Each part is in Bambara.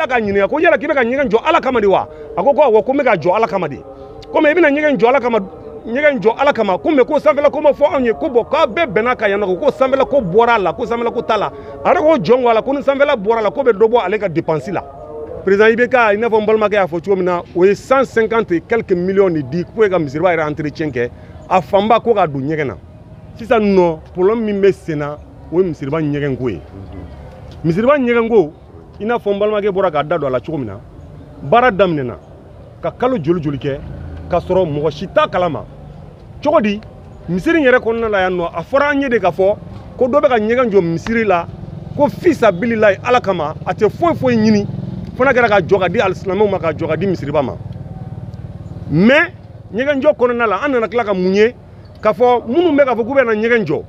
K'a ɲininka ko yala k'i bɛ ka ɲɛgɛn jɔ Ala kama de wa? A ko awɔ, ko n bɛ ka jɔ Ala kama de. Komi i bɛna ɲɛgɛn jɔ Ala kama, ɲɛgɛn jɔ Ala kama, ko mɛ ko sanfɛla ko ma fɔ anw ye ko bɔn k'a bɛɛ bɛnna ka yan nɔ, ko sanfɛla ko bɔra a la, ko sanfɛla ko t'a la. A yɛrɛ ko jɔn ko a la, ko ni sanfɛla bɔra a la, ko bɛ dɔ bɔ ale ka dépense la. Président IBK, i n'a fɔ n balimakɛ y'a fɔ cogo min na, o ye 150 et quelques millions de di pour ka misiriba yɛrɛ entretien kɛ, a fanba ko k'a don ɲɛgɛn na. Sisan nɔ, problème min bɛ sen na, o ye misiriba ɲɛgɛnko ye. Misiriba ɲɛgɛnko, i n'a fɔ n balimakɛ bɔra k'a da don a la cogo min na, baara daminɛna ka kalo joli joli kɛ k'a sɔrɔ mɔgɔ si t'a kalama. Cogo di? Misiri yɛrɛ kɔnɔna la yan nɔ, a fɔra an ye de k'a fɔ ko dɔ bɛ ka ɲɛgɛn jɔ misiri la ko fisabililayi, Ala kama, a tɛ foyi foyi ɲini, fo n'a kɛra ka jɔ ka di alisilamɛw ma, ka jɔ ka di misiriba ma. Mais ɲɛgɛn jɔ kɔnɔna la, an nana tila ka mun ye? K'a fɔ minnu bɛ k'a fɔ k'u bɛ na ɲɛgɛn jɔ,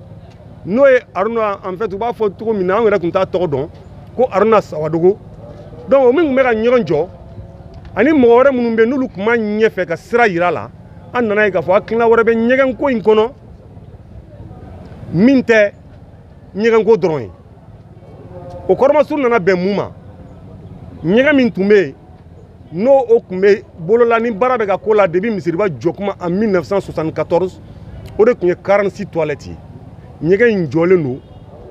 n'o ye Aruna, en fait u b'a fɔ cogo min na, an yɛrɛ tun t'a tɔgɔ dɔn, ko Aruna Sawadogo. Donc o min tun bɛ ka ɲɛgɛn jɔ ani mɔgɔ wɛrɛ minnu bɛ yen, n'olu tun b'a ɲɛfɛ ka sira yira la, an nana ye k'a fɔ hakilina wɛrɛ bɛ ɲɛgɛnko in kɔnɔ min tɛ ɲɛgɛnko dɔrɔn ye. O kɔrɔmasuru nana bɛn mun ma? Ɲɛgɛn min tun bɛ yen, n'o o tun bɛ bolola ni baara bɛ ka ko la depuis misiriba jɔ kuma en 1974, o de tun ye 46 toilettes ye. Ɲɛgɛn in jɔlen don.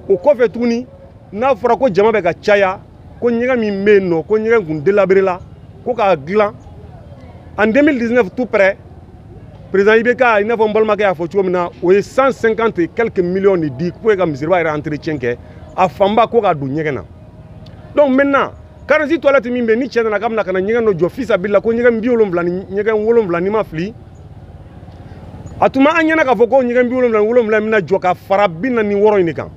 O kɔfɛ tuguni, n'a fɔra ko jama bɛ ka caya, ko ɲɛgɛn min bɛ yen nɔ, ko ɲɛgɛn kun délabré la, ko k'a dilan. En 2019 tout près, président IBK, i n'a fɔ n balimakɛ y'a fɔ cogo min na, o ye 150 et quelques millions de di pour ka misiriba yɛrɛ entretien kɛ, a fanba ko k'a don ɲɛgɛn na. Donc maintenant, 46 toilettes min bɛ yen, ni cɛ nana k'a bɛna ka na ɲɛgɛn dɔ jɔ fisabila, ko ɲɛgɛn 77 ni ɲɛgɛn 7, n'i ma fili, a tun ma an ɲɛna k'a fɔ ko ɲɛgɛn 77 bɛna jɔ ka fara 46 in de kan.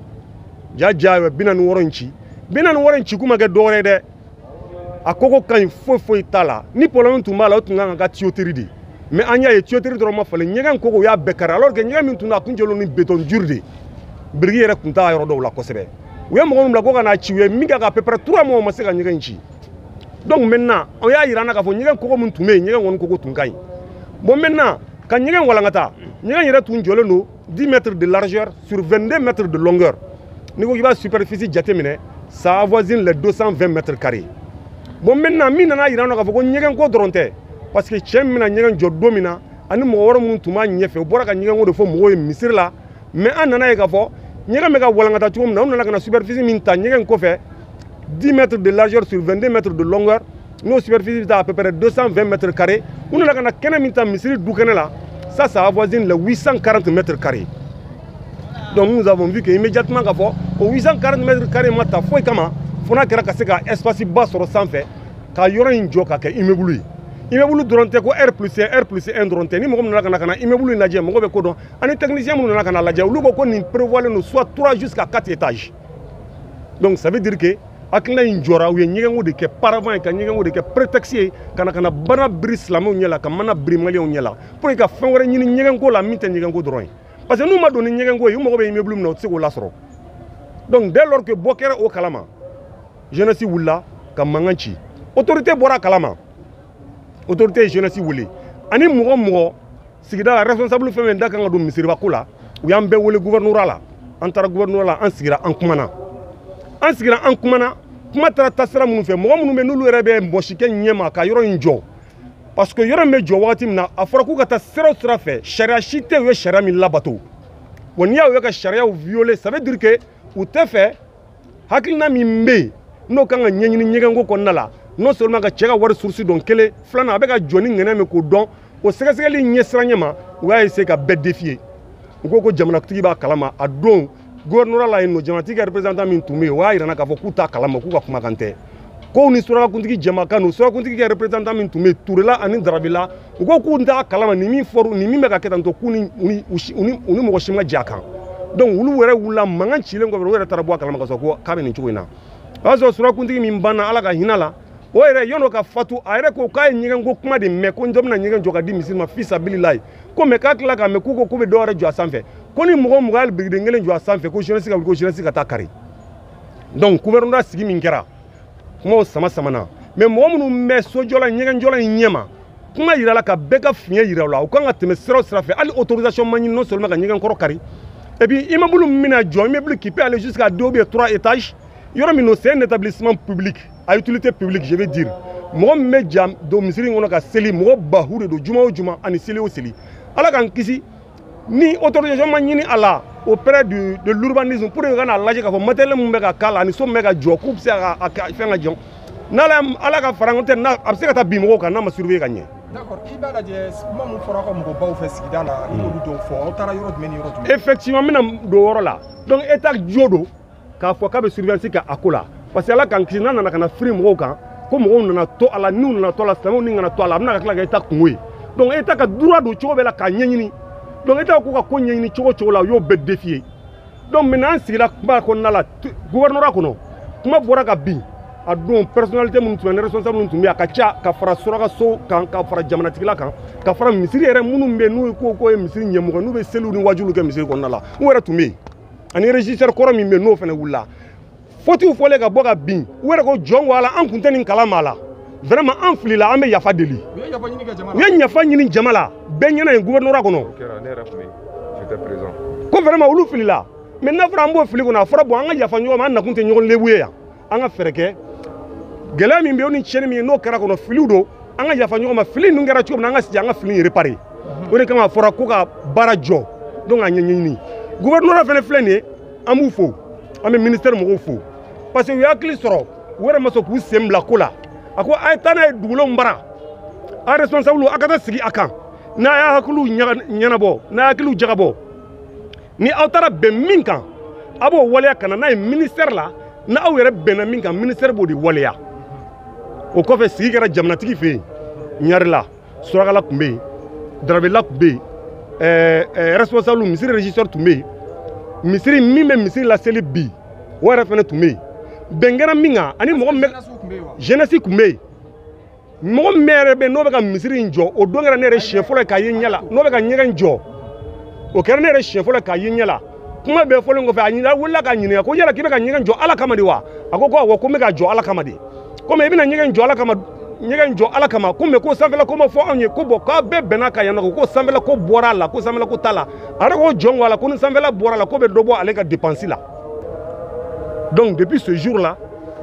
Ja ja, 46 in ci, 46 in ci kun ma kɛ dɔwɛrɛ ye dɛ. A koko ka ɲi, foyi foyi t'a la. Ni problème tun b'a la, o tun kan ka tuyauterie de. Mais an y'a ye, tuyauterie dɔrɔn ma falen, ɲɛgɛn koko, u y'a bɛɛ kari, alors que ɲɛgɛn min tun don, a kun jɛlen ni béton dur de, biriki yɛrɛ tun t'a yɔrɔ dɔw la kosɛbɛ. U ye mɔgɔ min bila ko ka n'a ci, u ye min kɛ ka à peu près 3 mois, u ma se ka ɲɛgɛn in ci. Donc maintenant, an y'a yira an na k'a fɔ ɲɛgɛn koko min tun bɛ yen, ɲɛgɛn kɔni koko tun ka ɲi. Bon, maintenant, ka ɲɛgɛn walankata, ɲɛgɛn yɛrɛ tun jɔlen don 10 mètres de largeur sur 22 mètres de longueur. N'i ko k'i b'a superficie jateminɛ, ça avoisine les 220 mètres carrés. Bon, maintenant, min nana yira an na k'a fɔ ko ɲɛgɛn ko dɔrɔn tɛ, parce que cɛ min bɛna ɲɛgɛn jɔ don min na, ani mɔgɔ wɛrɛ minnu tun b'a ɲɛfɛ, u bɔra ka ɲɛgɛnko de fɔ mɔgɔw ye misiri la. Mais an nana ye k'a fɔ ɲɛgɛn bɛ ka walankata cogo min na, u nana ka na superficie min ta ɲɛgɛn kɔfɛ, 10 mètres de largeur sur 22 mètres de longueur, n'o superficie bɛ taa à peu près 220 mètres carrés, u nana ka na kɛnɛ min ta misiri du kɛnɛ la, ça avoisine les 840 mètres carrés. Donc nous avons vu que immédiatement k'a fɔ o 840 mètres carrés ma ta foyi kama, fo n'a kɛra ka se ka espace ba sɔrɔ sanfɛ ka yɔrɔ in jɔ ka kɛ immeuble ye. Immeuble dɔrɔn tɛ, ko R plus 1, R plus 1 dɔrɔn tɛ. Ni mɔgɔ min nana ka na immeuble in lajɛ, mɔgɔ bɛ ko dɔn, ani technicien minnu nana ka na lajɛ, olu ko ko nin prévoilen don soit 3 jusqu'à 4 étages. Donc ça veut dire que hakilina in jɔra, u ye ɲɛgɛnko de kɛ paravent ye, ka ɲɛgɛnko de kɛ prétexte ye ka na bana biri silamɛw ɲɛ la, ka mana biri maliyɛnw ɲɛ la, pour que ka fɛn wɛrɛ ɲini ɲɛgɛnko la min tɛ ɲɛgɛnko dɔrɔn ye. Parce que n'u ma don ni ɲɛgɛnko ye, u mago bɛ immeuble min na, u tɛ se k'o lasɔrɔ. Donc dès lors que bɔ kɛra o kalama, jeunesse wulila ka mankan ci. Autorité bɔra a kalama, autorité ye jeunesse wele, ani mɔgɔ mɔgɔ sigida la, responsable fɛn fɛn da kan ka don misiriba ko la, u y'an bɛɛ wele gouvernorat la. An taara gouvernorat la, an sigira, an kumana, an sigira, an kumana. Kuma taara taasira minnu fɛ, mɔgɔ minnu bɛ n'olu yɛrɛ bɛ mɔsikɛ ɲɛma ka yɔrɔ in jɔ, parce que yɔrɔ in bɛ jɔ wagati min na, a fɔra k'u ka taa sira o sira fɛ, sariya si tɛ u ye sariya min labato. Wa n'i y'a ye ka sariyaw violer, ça veut dire que u tɛ fɛ hakilina min bɛ yen, n'o kan ka ɲɛɲini ɲɛgɛnko kɔnɔna la. Non seulement ka cɛ ka wari source dɔn, kelen, filanan, a bɛ ka jɔ ni ŋɛnɛ min k'o dɔn, o sɛgɛsɛgɛli ɲɛsiranɲɛ ma, u y'a essayer ka bɛɛ défier. U ko ko jamanatigi b'a kalama. A don gouvernorat la yen nɔ, jamanatigi ka représentant min tun bɛ yen, o y'a yira n na k'a fɔ k'u t'a kalama, k'u ka kumakan tɛ kow ni surakakuntigi jamakan don. Surakakuntigi ka représentant min tun bɛ yen, Turela ani Darabila, u ko k'u t'a kalama, nin min fɔra, nin min bɛ ka kɛ tan tɔ, k'u ni mɔgɔ si ma jɛ a kan. Donc olu yɛrɛ wulila mankan cilen kɔfɛ, u yɛrɛ taara bɔ a kalama ka sɔrɔ ko k'a bɛ nin cogo in na. O y'a sɔrɔ surakuntigi min banna, Ala ka hinɛ la, o yɛrɛ yan'o ka fatu, a yɛrɛ ko k'a ye ɲɛgɛnko kuma de mɛn, ko n dɔ bɛna ɲɛgɛn jɔ ka di misiri ma fisabililayi, ko mɛ k'a tila k'a mɛn k'u ko k'u bɛ dɔ wɛrɛ jɔ a sanfɛ, ko ni mɔgɔ mɔgɔ hali birikiden kelen jɔ a sanfɛ, ko jeunesse ka wuli, ko jeunesse ka taa kari. Donc gouvernorat sigi min kɛra, kumaw sama samana. Mais mɔgɔ minnu bɛ sojɔla, ɲɛgɛnjɔla in ɲɛma, kuma yira la ka bɛɛ ka fiɲɛ yira u la, u kan ka tɛmɛ sira o sira fɛ, hali autorisation ma ɲini, non seulement ka ɲɛgɛn kɔrɔ kari, et puis immeuble min bɛna jɔ, immeuble qui peut aller jusqu'à deux ou bien trois étages, yɔrɔ min don, c'est un établissement public. à utilité publique, je vais dire. Mɔgɔ min bɛ ja don misiri in kɔnɔ ka seli, mɔgɔ bahu de don juma o juma ani seli o seli. Ala k'an kisi ni autorisation ma ɲini a la auprès de l'urbanisme pour que ka n'a lajɛ k'a fɔ matériel mun bɛ ka k'a la ani so min bɛ ka jɔ k'u bɛ se ka fɛn ka jɔ. N'ala Ala ka fara an tɛ n'a a bɛ se ka taa bin mɔgɔw kan n'a ma surveiller ka ɲɛ. D'accord, i b'a lajɛ kuma mun fɔra aw ka mɔgɔbaw fɛ sigida la, i y'olu dɔw fɔ, aw taara yɔrɔ jumɛn ni yɔrɔ jumɛn? Effectivement, n bɛna don o yɔrɔ la. Donc état jo don k'a fɔ k'a bɛ surveillance kɛ a ko la, parce que Ala k'an kisi n'a nana ka na firi mɔgɔw kan ko mɔgɔw nana to a la, n'u nana to a la, silamɛw ni kana to a la, a bɛna ka tila ka état kungo ye. Donc état ka droit don cogo bɛɛ la k'a ɲɛɲini. Donc état ko ka ko ɲɛɲini cogo cogo la, u y'o bɛɛ défier. Donc maintenant an sigira kuma kɔnɔna la, gouvernorat kɔnɔ, kuma bɔra ka bin. A don personnalité minnu tun bɛ, responsable minnu tun bɛ yen, a ka ca ka fara surakaso kan, ka fara jamanatigila kan, ka fara misiri yɛrɛ minnu bɛ yen n'u ko ye misiri ɲɛmɔgɔ, n'u bɛ seliw ni wajuliw kɛ misiri kɔnɔna la, u yɛrɛ tun bɛ yen, ani régisseur kɔrɔ min bɛ yen n'o fana wulila. Faute fɔlen ka bɔ ka bin, u yɛrɛ ko jɔn ko Ala, an kun tɛ nin kalama la, vraiment an filila, an bɛ yafa deli. U ye yafa ɲini kɛ jama la, u ye yafa ɲini jama la, bɛɛ ɲɛna yen gouvernorat kɔnɔ. O kɛra, ne yɛrɛ tun bɛ yen, j'étais présent. Ko vraiment olu filila, mais n'a fɔra an b'o fili kɔnɔ, a fɔra bon an ka yafa ɲɔgɔn ma, an nakun tɛ ɲɔgɔn lebu ye yan, an ka fɛɛrɛ kɛ gɛlɛya min bɛ yen o ni tiɲɛni min ye n'o kɛra kɔnɔ, filiw don, an ka yafa ɲɔgɔn ma, fili ninnu kɛra cogo min na, an ka sigi an ka fili in réparer. O de kama a fɔra ko ka baara jɔ, donc a ɲɛɲini. Gouvernorat fana filɛ nin ye, an b'u fo, an bɛ ministère mɔgɔw fo, parce que u ye hakili sɔrɔ, u yɛrɛ ma sɔn k'u sen bila ko la. A ko a ye taa n'a ye dugulenw bara, a responsable a ka taa sigi a kan, n'a y'a hakiliw ɲɛnabɔ, n'a y'a hakiliw jagabɔ, ni aw taara bɛn min kan, a b'o waleya ka na n'a ye ministère la, n'aw yɛrɛ bɛnna min kan, ministère b'o de waleya. O kɔfɛ sigi kɛra jamanatigi fɛ yen, Ɲarela, Surakala tun bɛ yen, Darabela tun bɛ yen, responsable misiri régisseur tun bɛ yen, misiri min bɛ misiri laseli bi, o yɛrɛ fana tun bɛ yen. Bɛn kɛra min kan ani mɔgɔ min bɛ jeunesse tun bɛ yen, mɔgɔ min yɛrɛ bɛ yen n'o bɛ ka misiri in jɔ, o don kɛra ne yɛrɛ siɲɛ fɔlɔ ye k'a ye ɲɛ la, n'o bɛ ka ɲɛgɛn jɔ, o kɛra ne yɛrɛ siɲɛ fɔlɔ k'a ye ɲɛ la. Kuma bɛɛ fɔlen kɔfɛ, a ɲininka wulila k'a ɲininka ko yala k'i bɛ ka ɲɛgɛn jɔ Ala kama de wa? A ko ko awɔ, ko n bɛ ka jɔ Ala kama de. Komi i bɛna ɲɛgɛn jɔ Ala kama, ɲɛgɛn jɔ Ala kama, ko mɛ ko sanfɛla ko ma fɔ anw ye, ko bɔn k'a bɛɛ bɛnna kan yan nɔ, ko sanfɛla ko bɔra a la, ko sanfɛla ko t'a la. A yɛrɛ ko jɔn ko a la, ko ni sanfɛla bɔra a la, ko bɛ dɔ bɔ ale ka dépense la. Donc depuis ce jour là,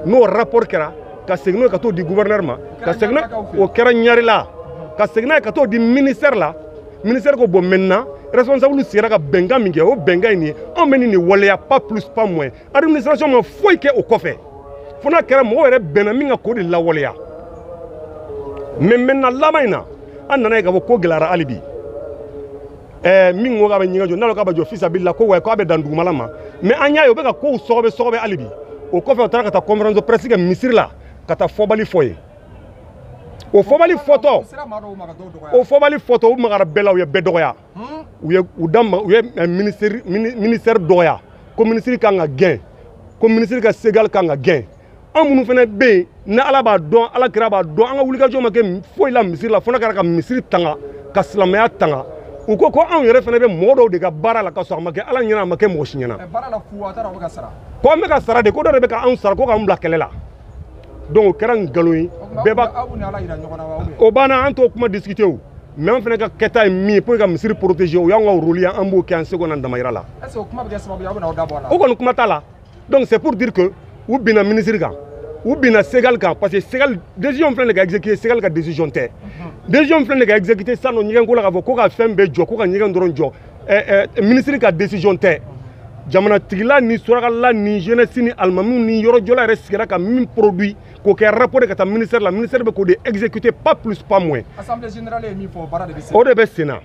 n'o rapport kɛra ka segin n'o ye ka t'o di gouverneur ma, ka segin o kɛra Ɲarela, ka segin n'a ye ka t'o di ministère la. Ministère ko bon maintenant responsable sigira ka bɛnkan min kɛ, o bɛnkan in nin ye, anw bɛ nin waleya, pas plus pas moins. Administration ma foyi kɛ o kɔfɛ, fo n'a kɛra mɔgɔw yɛrɛ bɛnna min kan k'o de lawaleya. Mais maintenant laban in na, an nana ye k'a fɔ ko gɛlɛyara hali bi. Min ko k'a bɛ ɲɛgɛn jɔ, n'a ko k'a bɛ jɔ fisabili la, ko wa k'a bɛ dan dugumala ma, mais an y'a ye u bɛ ka kow sɔgɔbɛ sɔgɔbɛ hali bi. O kɔfɛ u taara ka taa conférence de presse kɛ misiri la ka taa fɔbali fɔ ye. O fɔbali fɔtɔ, o fɔbali fɔtɔ, u magara bɛɛ la, u ye bɛɛ dɔgɔya, u ye u da u ye ministère dɔgɔya, ko ministre kan ka gɛn, ko ministre ka segal kan ka gɛn. An minnu fana bɛ yen ni Ala b'a dɔn, Ala kira b'a dɔn, an ka wulikajɔ ma kɛ foyi la misiri la, fo n'a kɛra ka misiri tanga, ka silamɛya tanga. U ko ko anw yɛrɛ fana bɛ mɔgɔ dɔw de ka baara la, ka sɔrɔ a ma kɛ Ala ɲɛna, a ma kɛ mɔgɔ si ɲɛna. Ko an bɛ ka sara de, ko dɔ de bɛ ka anw sara, ko k'an bila kɛlɛ la. Donc o kɛra nkalon ye, bɛɛ b'a o banna, an t'o kuma discuter o. Mais an fana ka kɛta ye min ye pour que ka misiri protéger, o y'anw ka rôle ye, an b'o kɛ an seko n'an damayira la. O kɔni kuma t'a la. Donc c'est pour dire que u binna ministre kan, u binna Segal kan, parce que Segal décision filɛ nin ka exécuter, Segal ka décision tɛ. Décision filɛ nin ka exécuter sisan nɔ ɲɛgɛn ko la, k'a fɔ ko ka fɛn bɛɛ jɔ, ko ka ɲɛgɛn dɔrɔn jɔ, ministre ka décision tɛ. Jamanatigila ni surakala ni jeunesse ni alimamiw ni yɔrɔjɔla yɛrɛ sigira ka min produit k'o kɛ rapport ye ka taa ministère la, ministère bɛ k'o de exécuter, pas plus pas moins. Assemblée générale ye min fɔ, baara de bɛ sen o de bɛ sen na.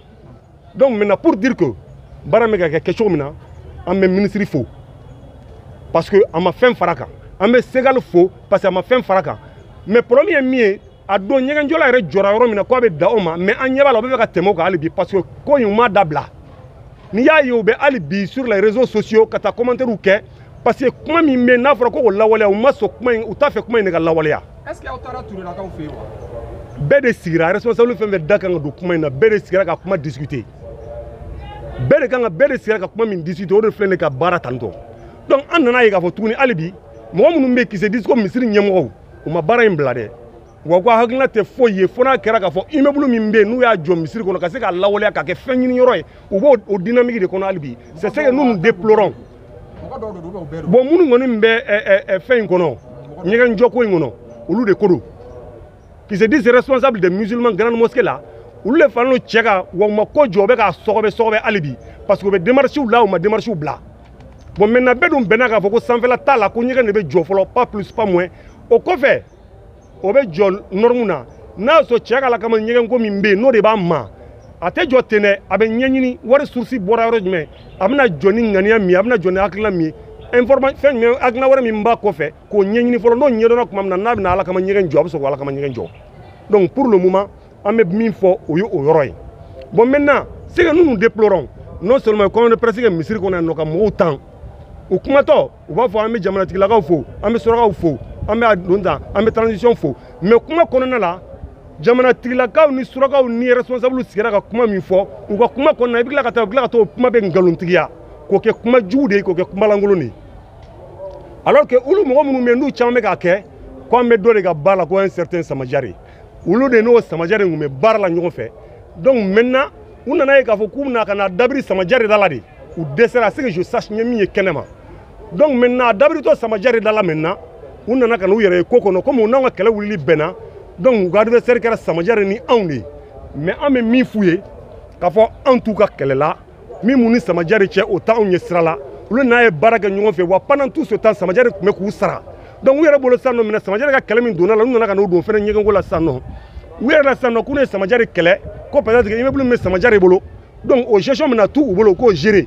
Donc maintenant pour dire que baara bɛ ka kɛ kɛcogo min na, an bɛ ministre fo parce que a ma fɛn fara kan, an bɛ Segal fo parce que a ma fɛn fara kan. Mais problème ye min ye, a don ɲɛgɛnjɔla yɛrɛ jɔra yɔrɔ min na k'a bɛ dan o ma, mais an ɲɛ b'a la u bɛ fɛ ka tɛmɛ o kan hali bi, parce que ko in u m'a dabila. N'i y'a ye u bɛ hali bi sur les réseaux sociaux ka taa commentaire kɛ, parce que kuma min bɛ yen n'a fɔra ko k'o lawaleya, u ma sɔn kuma in, u t'a fɛ kuma in de ka lawaleya. Est ce que aw taara Turelakaw fɛ yen wa? Bɛɛ de sigira, responsable fɛn fɛn da kan ka don kuma in na, bɛɛ de sigira ka kuma discuter, bɛɛ de kan ka, bɛɛ de sigira ka kuma min discuter, o de filɛ nin ye ka baara tantɔ. Donc an nana ye k'a fɔ tuguni hali bi mɔgɔ minnu bɛ yen qui se disent ko misiri ɲɛmɔgɔw, u ma baara in bila dɛ. Wa ko hakilina tɛ foyi ye fo n'a kɛra k'a fɔ immeuble min bɛ yen n'u y'a jɔ misiri kɔnɔ ka se k'a lawaleya k'a kɛ fɛn ɲini yɔrɔ ye, u b'o o dynamique de kɔnɔ hali bi. C'est ce que nous nous déplorons. Bon, minnu kɔni bɛ fɛn in kɔnɔ, ɲɛgɛn jɔko in kɔnɔ, olu de ko don, qui se disent responsables des musulmans grande mosquée la, olu de faralen don cɛ kan, wa u ma ko jɔ, u bɛ k'a sɔgɔbɛ sɔgɔbɛ hali bi, parce que u bɛ démarches la, u ma démarches bila. Bon, maintenant bɛɛ dun bɛnna k'a fɔ ko sanfɛla t'a la, ko ɲɛgɛn de bɛ jɔ fɔlɔ, pas plus pas moins. O kɔfɛ o bɛ jɔ norme na. N'a y'a sɔrɔ cɛ ka la kama ɲɛgɛn ko min bɛ yen, n'o de b'a ma, a tɛ jɔ ten dɛ, a bɛ ɲɛɲini wari source bɔra yɔrɔ jumɛn, a bɛna jɔ ni ŋaniya min ye, a bɛna jɔ ni hakilina min ye, informa fɛn jumɛn, hakilina wɛrɛ min b'a kɔfɛ, k'o ɲɛɲini fɔlɔ. N'o ɲɛdɔnna tuma min na, n'a bɛna ala kama ɲɛgɛn jɔ, a bɛ sɔrɔ k'ala kama ɲɛgɛn jɔ. Donc pour le moment, an bɛ min fɔ, o ye o yɔrɔ ye. Bon, maintenant, ce que nous nous déplorons, non seulement conférence de presse kɛ misiri kɔnɔ yan nɔ ka mɔgɔw tan, u kumatɔ u b'a fɔ an bɛ jamanatigilakaw fo, an bɛ surakaw fo, an bɛ a don tan, an bɛ transition fo, mais kuma kɔnɔna la, jamanatigilakaw ni surakaw ni responsable sigira ka kuma min fɔ u ka kuma kɔnɔna, i bɛ tila ka taa, u bɛ tila ka taa o kuma bɛ nkalontigiya k'o kɛ kuma jugu de ye, k'o kɛ kuma lankolon de ye, alors que olu mɔgɔ minnu bɛ yen, n'u caman bɛ k'a kɛ ko an bɛ dɔ de ka baara la, ko un certain Samajare, olu de n'o Samajare tun bɛ baara la ɲɔgɔn fɛ. Donc maintenant u nana ye k'a fɔ k'u bɛna ka na dabiri Samajare da la de, u dɛsɛra, ce que je sache, n ye min ye kɛnɛ ma. Donc maintenant a dabiritɔ Samajare da la, maintenant u nana ka n'u yɛrɛ ye ko kɔnɔ, komi u n'anw ka kɛlɛ wulili bɛnna, donc u ka adversaire kɛra Samajare ni anw de ye. Mais an bɛ min f'u ye k'a fɔ, anw t'u ka kɛlɛ la, min m'u ni Samajare cɛ, o t'anw ɲɛ sira la. Olu n'a ye baara kɛ ɲɔgɔn fɛ, wa pendant tout ce temps Samajare tun bɛ k'u sara. Donc u yɛrɛ bolo sisan nɔ minɛ, Samajare ka kɛlɛ min donna la, u nana ka n'o don fɛnɛ ɲɛgɛnko la sisan nɔ. U yɛrɛ la sisan nɔ k'u ne ye Samajare kɛlɛ, ko peut-être que immeuble min bɛ Samajare bolo, donc o gestion bɛna t'u bolo k'o gérer,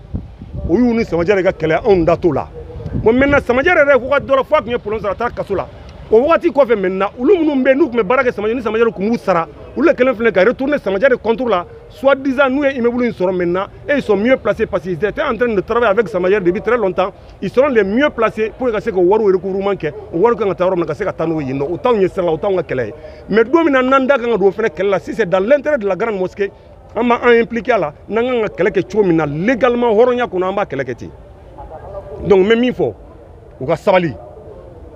o y'u ni Samajare ka kɛlɛ, anw da t'o la. Bon, maintenant Samajare yɛrɛ wagati dɔ la, fo a tun ye problème sɔrɔ, a taara kaso la. O wagati kɔfɛ, maintenant olu minnu bɛ yen, n'u tun bɛ baara kɛ Samajare ni Samajare tun b'u sara, olu de kɛlen filɛ ka retourner Samajare contre la, soi-disant n'u ye immeuble in sɔrɔ maintenant, et ils sont mieux placés parce qu'ils étaient en train de travailler avec Samajare depuis très longtemps, ils seront les mieux placés pour ka se k'o wariw recouvrement kɛ, o wari kan ka taa yɔrɔ min na, ka se ka taa n'o ye yen nɔ. O t'anw ɲɛ sira la, o t'anw ka kɛlɛ ye. Mais don min na n'an da kan ka don o fɛnɛ kɛlɛ la, si c'est dans l'intérêt de la grande mosquée, an b'an impliqué a la. N'an kan ka kɛlɛ kɛ cogo min na légalement, hɔrɔnya kɔnɔ, an b'a kɛlɛ kɛ ten. Donc n bɛ min fɔ, u ka sabali,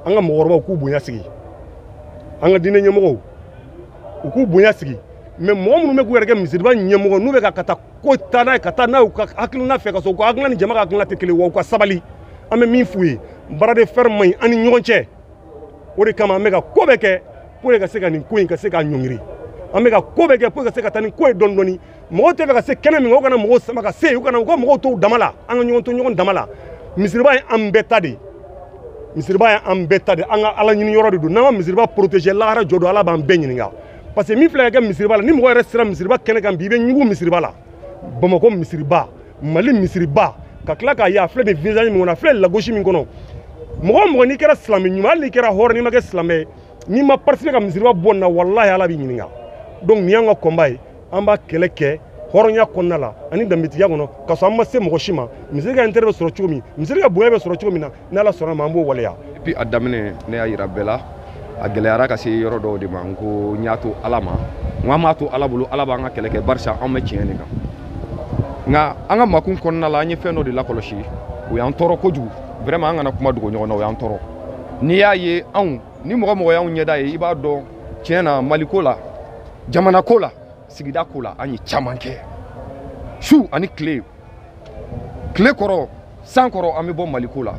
an ka mɔgɔkɔrɔbaw k'u bonya sigi, an ka diinɛ ɲɛmɔgɔw u k'u bonya sigi. Mais mɔgɔ minnu bɛ k'u yɛrɛ kɛ misiriba ɲɛmɔgɔ, n'u bɛ ka taa ko taa n'a ye, ka taa n'a ye u ka hakilina fɛ, ka sɔrɔ u ka hakilina ni jama ka hakilina tɛ kelen, wa u ka sabali. An bɛ min f'u ye, bras de fer man ɲi an ni ɲɔgɔn cɛ. O de kama an bɛ ka ko bɛɛ kɛ pour que ka se ka nin ko in ka se k'a ɲɔngiri. An bɛ ka ko bɛɛ kɛ pour que ka se ka taa nin ko ye dɔɔni dɔɔni. Mɔgɔw tɛ fɛ ka se kɛnɛ min kan, u kana mɔgɔw sama ka se yen, u kana u ka mɔgɔw to u dama la, an ka ɲɔgɔn to ɲɔgɔn dama la. Misiriba ye an bɛɛ ta de ye, misiriba ye an bɛɛ ta de, an ka ala ɲini yɔrɔ de don. N'an ma misiriba protéger, lahara jɔ don, ala b'an bɛɛ ɲininka, parce que min filɛ ka kɛ misiriba la, ni mɔgɔ yɛrɛ sera misiriba kɛnɛ kan bi, i bɛ ɲugu misiriba la. Bamakɔ misiriba, Mali misiriba, ka tila k'a ye a filɛ nin visage min kɔnɔ, a filɛ lagosi min kɔnɔ. Mɔgɔ o mɔgɔ, n'i kɛra silamɛ ɲuman, hali n'i kɛra hɔrɔn, n'i ma kɛ silamɛ ye, n'i ma participer ka misiriba bɔ nin na, walahi ala b'i ɲininka. Donc nin y'an ka combat ye, an b'a kɛlɛ kɛ hɔrɔnya kɔnɔna la ani danbetigiya kɔnɔ, ka sɔrɔ an ma se mɔgɔ si ma. Misiri ka intérêt bɛ sɔrɔ cogo min, misiri ka bonya bɛ sɔrɔ cogo min na, n'ala sɔnna ma, an b'o waleya. Et puis a daminɛ, ne y'a yira bɛɛ la, a gɛlɛyara ka se yɔrɔ dɔw de ma. N ko n y'a to ala ma, n ko an b'a to ala bolo, ala b'an ka kɛlɛ kɛ, barisa anw bɛ tiɲɛ de kan. Nka an ka makun kɔnɔna la, an ye fɛn dɔ de lakɔlɔsi, o y'an tɔɔrɔ kojugu. Vraiment, an kana kuma dogo ɲɔgɔn na, o y'an tɔɔrɔ. N'i y'a ye anw ni mɔgɔ mɔgɔ y'anw ɲɛda ye, i b'a dɔn tiɲɛ na, Maliko la, jamana ko la, sigida ko la, an ye caman kɛ su ani tile, tile kɔrɔ, san kɔrɔ, an bɛ bɔ Maliko la.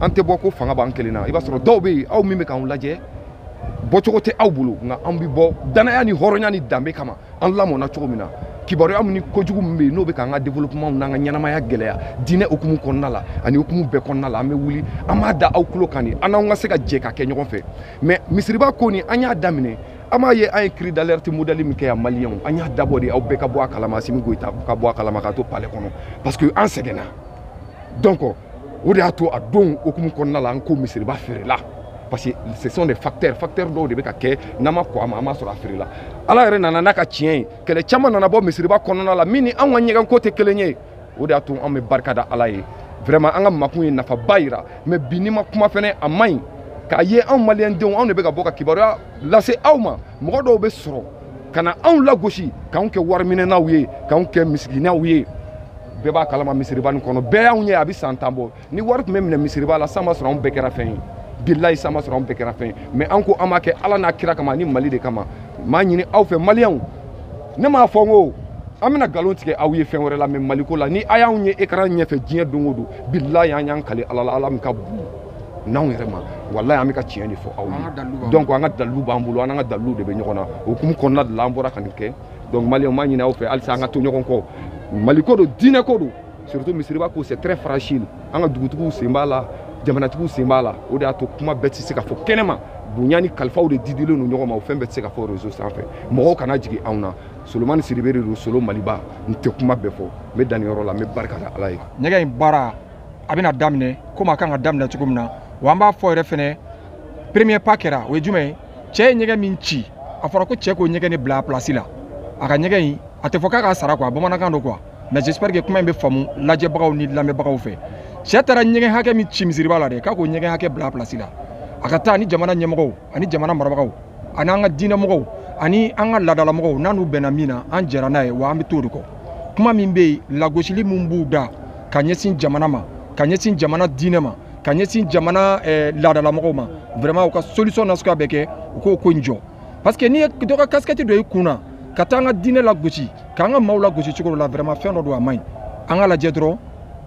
An tɛ bɔ ko fanga b'an kelen na. I b'a sɔrɔ dɔw bɛ yen, aw min bɛ k'anw lajɛ, bɔcogo tɛ aw bolo, nka an bɛ bɔ danaya ni hɔrɔnya ni danbe kama. An lamɔnna cogo min na, kibaruya min ni kojugu min bɛ yen, n'o bɛ k'an ka développement n'an ka ɲɛnamaya gɛlɛya, diinɛ hukumu kɔnɔna la ani hukumu bɛɛ kɔnɔna la, an bɛ wuli, an b'a da aw tulo kan de, an n'anw ka se ka jɛ ka kɛ ɲɔgɔn fɛ. Mais misiriba ko nin, an y'a daminɛ, an b'a ye, an ye cri d'alerte modèle min kɛ yan, maliyɛnw, an y'a dabɔ de aw bɛɛ ka bɔ a kalama, Assimi Goïta ka bɔ a kalama, k'a to palais kɔnɔ, parce que an sɛgɛnna. Donc o de y'a to a don hukumu kɔnɔna la, an ko misiriba feerela, parce que ce sont des facteurs, facteurs dɔw de bɛ ka kɛ, n'an ma kɔn a ma, an b'a sɔrɔ a feerela. Ala yɛrɛ nana n'a ka tiɲɛ ye, kɛlɛ caman nana bɔ misiriba kɔnɔna la min ni anw ka ɲɛgɛnko tɛ kelen ye. O de y'a to an bɛ barika da ala ye. Vraiment, an ka makun ye nafaba yira. Mais bi, n'i ma kuma fɛnɛ, a man ɲi k'a ye anw maliyɛndenw, anw de bɛ ka bɔ ka kibaruya lase aw ma. Mɔgɔ dɔw bɛ sɔrɔ ka na anw lagosi, k'anw kɛ wariminɛnaw ye, k'anw kɛ misiginɛw ye. Bɛɛ b'a kalama misiriba nin kɔnɔ, bɛɛ y'anw ye, a bɛ san 10 bɔ. Ni wari tun bɛ minɛ misiriba la, san b'a sɔrɔ anw bɛɛ kɛra fɛn ye. Bilayi, san b'a sɔrɔ anw bɛɛ kɛra fɛn ye. Mais an ko an b'a kɛ ala n'a kira kama ani Mali de kama. N b'a ɲini aw fɛ, maliyɛnw, ne m'a fɔ n ko an bɛna nkalon tigɛ aw ye fɛn wɛrɛ la, mais Maliko la, ni a y'anw ye écran ɲɛfɛ diɲɛ don o don, bilayi, an y'an kale ala la, ala min ka bon. n'anw yɛrɛ ma, walayi an bɛ ka tiɲɛ de fɔ aw ye. Donc an ka dalilu b'an bolo, an n'an ka dalilu de bɛ ɲɔgɔn na. O hukumu kɔnɔna de la an bɔra ka nin kɛ. Donc maliyɛnw, m'a ɲini aw fɛ halisa an ka to ɲɔgɔn kɔ. Mali ko don, diinɛ ko don, surtout misiriba ko, c'est très fragile. An ka dugutigiw sen b'a la, jamanatigiw sen b'a la. O de y'a to kuma bɛɛ tɛ se ka fɔ kɛnɛma. Bonya ni kalifaw de didilen don ɲɔgɔn ma, o fɛn bɛɛ tɛ se ka fɔ réseau sanfɛ. Mɔgɔw kana jigin anw na. Solomani Sidibe de don, Solo Maliba. N tɛ kuma bɛɛ fɔ, n bɛ dan nin yɔrɔ la. N bɛ barika da Ala ye. Ɲɛgɛn in baara a bɛna daminɛ komi a kan ka daminɛ cogo min na, wa an b'a fɔ yɛrɛ fɛnɛ, premier pas kɛra. O ye jumɛn ye? Cɛ ye ɲɛgɛn min ci, a fɔra ko cɛ k'o ɲɛgɛn de bila a place la. A ka ɲɛgɛn in, a tɛ fɔ k'a k'a sara quoi, bamanankan don quoi, mais j'espère que kuma in bɛ faamu lajɛbagaw ni lamɛnbagaw fɛ. Cɛ taara ɲɛgɛn hakɛ min ci misiriba la dɛ, k'a k'o ɲɛgɛn hakɛ bila a place la. A ka taa ni jamana ɲɛmɔgɔw ani jamana marabagaw ani an ka diinɛmɔgɔw ani an ka laadalamɔgɔw, n'a n'u bɛnna min na, an jɛra n'a ye, wa an bɛ t'o de kɔ. Kuma min bɛ yen, lagosili min b'u da ka ɲɛsin jamana ma, ka ɲɛsin jamana diinɛ ma, ka ɲɛsin jamana laadalamɔgɔw ma, vraiment u ka solution nasuguya bɛɛ kɛ u k'o ko in jɔ. Parce que n'i ye dɔ ka casquette don i kun na ka taa an ka diinɛ lagosi, k'an ka maaw lagosi cogo dɔ la, vraiment fɛn dɔ don, a man ɲi. An ka lajɛ dɔrɔn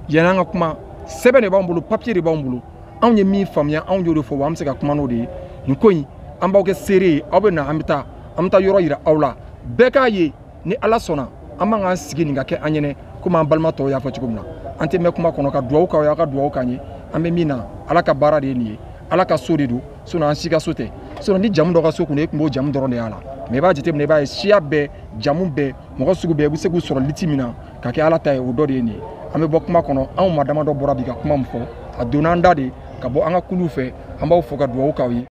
yanni an ka kuma, sɛbɛn de b'an bolo, papier de b'an bolo. Anw ye min faamuya, anw y'o de fɔ, wa an bɛ se ka kuma n'o de ye. Nin ko in, an b'aw kɛ seere ye. Aw bɛ na, an bɛ taa, an bɛ taa yɔrɔ yira aw la, bɛɛ k'a ye. Ni Ala sɔnna, an man k'an sigi nin ka kɛ an ɲɛnɛ komi an balima tɔw y'a fɔ cogo min na. An tɛ mɛn kuma kɔnɔ, ka dugawu k'aw ye, aw ka dugawu k'an ye. An bɛ min na, Ala ka baara de ye nin ye, Ala ka so de don. Sinon an si ka so tɛ. Sinon ni jamu dɔ ka so kun, e tun b'o jamu dɔrɔn de y'a la. Mais i b'a jateminɛ, i b'a ye siya bɛɛ, jamu bɛɛ, mɔgɔ sugu bɛɛ, i bɛ se k'u sɔrɔ liti min na ka kɛ Ala ta ye, o dɔ de ye nin ye. An bɛ bɔ kuma kɔnɔ. Anw maa damadɔ bɔra bi ka kuma min fɔ, a donna an da de ka bɔ an ka kuluw fɛ. An b'aw fo ka dugawu k'aw ye.